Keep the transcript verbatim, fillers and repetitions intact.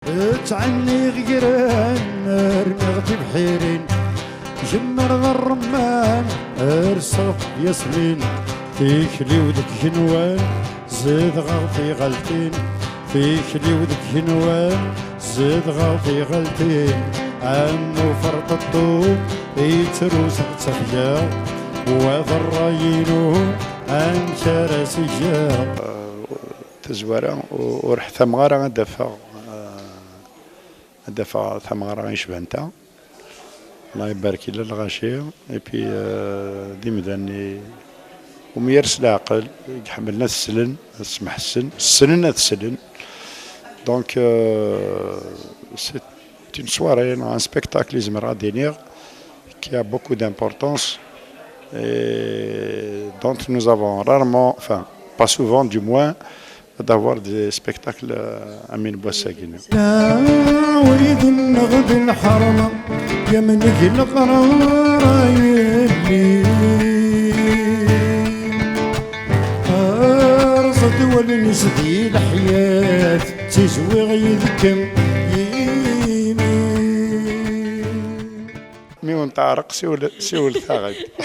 Ttɛenniɣ igran, rniɣ tibḥirin, gemmer d ṛṛemman, rseɣ yasmin, tikli-w deg igenwan, zedɣeɣ tiɣaltin, tikli-w deg igenwan, zedɣeɣ tiɣaltin, am uferṭeṭṭu yettru s ttafgeɣ, wa d ṛṛay-inu, amek ara s-geɣ? Tazwara, u-, ur ḥtameɣ ara ad d-afeɣ, eh, ad d-afeɣ tameɣra yecban ta. Allah ibarek illa lɣaci, et puis, eh, d imdanen i umyar s leɛqel, i iḥemmlen ad slen, ad smeḥsen, ssnen ad slen. Donc, euh, c'est une soirée, non, un spectacle, i zemreɣ ad d-iniɣ, qui a beaucoup d'importance et dont nous avons rarement, enfin, pas souvent du moins, d'avoir des spectacles, euh, am win n wass-agi. Wid-nneɣ d lḥerma, yamneg leqrar yelli. Erẓ-d wallen-is di leḥyat, ttizwiɣ yid-kem yimi. Mi wen-teɛreq, siwel-, siwlet-aɣ-d.